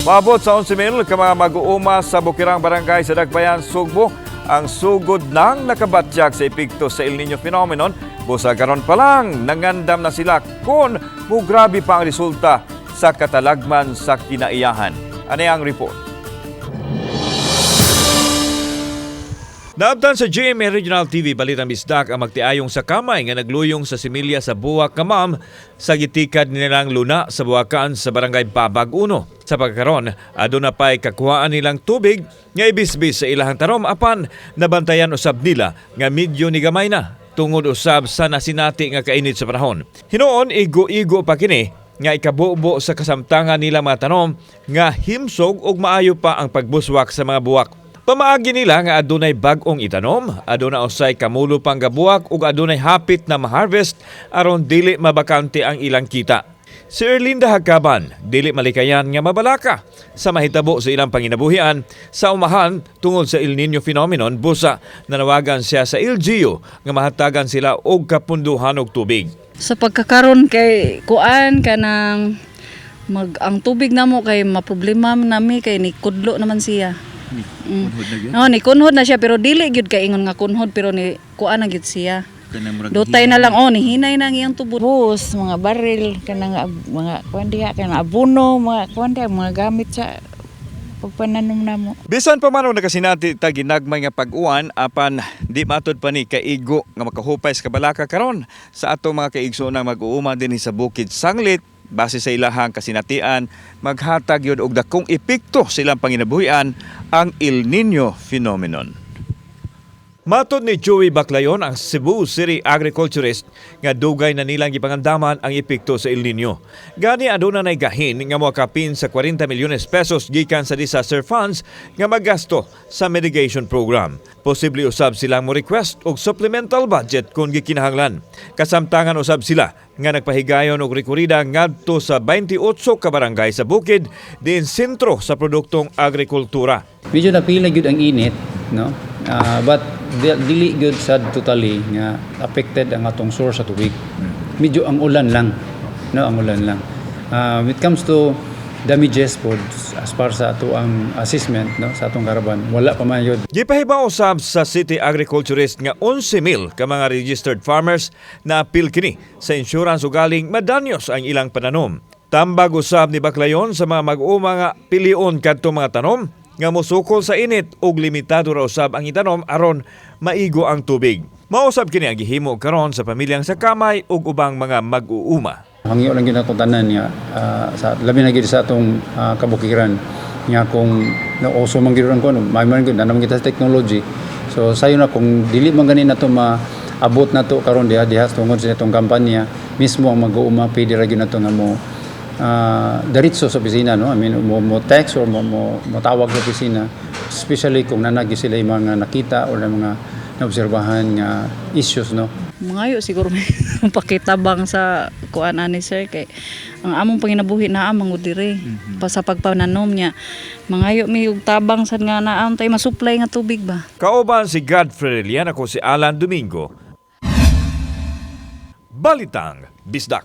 Maabot sa 11,000 ka mga mag-uuma sa Bukirang Barangay sa Dagbayan, Sugbo ang sugod ng nakabatyag sa epekto sa El Niño phenomenon. Busa karon pa lang, nangandam na sila kung mugrabe pa ang resulta sa katalagman sa kinaiyahan. Ano ang report? Naabtan sa GMA Regional TV Balitang Bisdak ang magtiayong sa kamay nga nagluyong sa similya sa Buwak Kamam sa gitikad nilang luna sa Buwakan sa Barangay Babag 1. Sa pagkaron, aduna pa'y kakuhaan nilang tubig nga ibisbis sa ilahang tanom apan nabantayan usab nila nga medyo ni gamay na tungod usab sa nasinati nga kainit sa panahon. Hinuon, igo-igo pa kini nga ikabubo sa kasamtangan nila mga tanom nga himsog ug maayo pa ang pagbuswak sa mga buwak. Pamaagi nila nga adunay bag-ong itanom, aduna usay kamulo pang gabuwak ug adunay hapit na ma-harvest aron dili mabakante ang ilang kita. Si Erlinda Hagkaban, dili malikayan nga mabalaka sa mahitabo sa ilang panginabuhian sa umahan tungod sa El Nino phenomenon, busa nanawagan siya sa LGU nga mahatagan sila og kapunduhan og tubig. Sa pagkakaron kay kuan kanang mag ang tubig namo kay maproblema nami kay ni kudlo naman siya. No, ni kunhod na siya pero dili gyud kay ingon nga kunhod pero ni kuan na gyud siya. Dutay na lang, oh, ni hinay na ang iyang tubod. Bus, mga baril, kanang mga kuan diha, kanang abono, mga kuan diha, mga gamit sa pagpananom namo. Bisan pa man og nakasinati ta ginagmay nga pag-uwan apan di matud pa ni kaigo nga makahupay sa kabalaka karon sa atong mga kaigsoonang mag-uuma dinhi sa Bukid Sanglit. Base sa ilahang kasinatian, maghatag yun og dakong epekto sa ilang panginabuhian ang El Nino phenomenon. Matod ni Joey Baclayon, ang Cebu City agriculturist, nga dugay na nilang gipangandaman ang epekto sa El Nino. Gani aduna nay gahin nga moakapin sa 40 milyones pesos gikan sa disaster funds nga magasto sa mitigation program. Posible usab silang mo request og supplemental budget kung gikinahanglan. Kasamtangan usab sila nga nagpahigayon og rekorida ngadto sa 28 ka barangay sa bukid diin sentro sa produktong agrikultura. Medyo napila gyud ang init, no? But dili gyud sad totally nga affected ang atong source sa tubig. Medyo ang ulan lang, no, ang ulan lang. When it comes to damages po, as far sa ato ang assessment, no, sa atong karaban, wala pa man yun. Gipahibaw usab sa City Agriculturist nga 11,000 ka mga registered farmers na apil kini sa insurance ugaling madanyos ang ilang pananom. Tambag usab ni Baclayon sa mga mag-uuma nga pilion kadto mga tanom nga mosukol sa init ug limitado ra usab ang itanom aron maigo ang tubig. Mausab kini ang gihimo karon sa pamilyang sa kamay ug ubang mga mag-uuma. Hangyo lang gyud ako tanan nga sa labi na gyud sa atong kabukiran nga kung nauso man gyud ang kuno, may man gyud na naman kita sa technology. So sayo na kung dili man gani nato maabot nato karon diha diha tungod sa itong kampanya mismo, ang mag-uuma pwede ra gyud nato nga mo diretso sa opisina, no, I mean, mo text or mo tawag sa opisina, especially kung nanagi sila yung mga nakita or mga naobserbahan nga issues, no. Mangayo siguro may pakitabang sa kuan ani, sir, kay ang among panginabuhi naa man gud diri pa sa pagpananom niya. Mangayo mi og tabang sad nga naa tay masupply nga tubig ba. Kauban si Godfrey Relian, ako si Alan Domingo. Balitang Bisdak.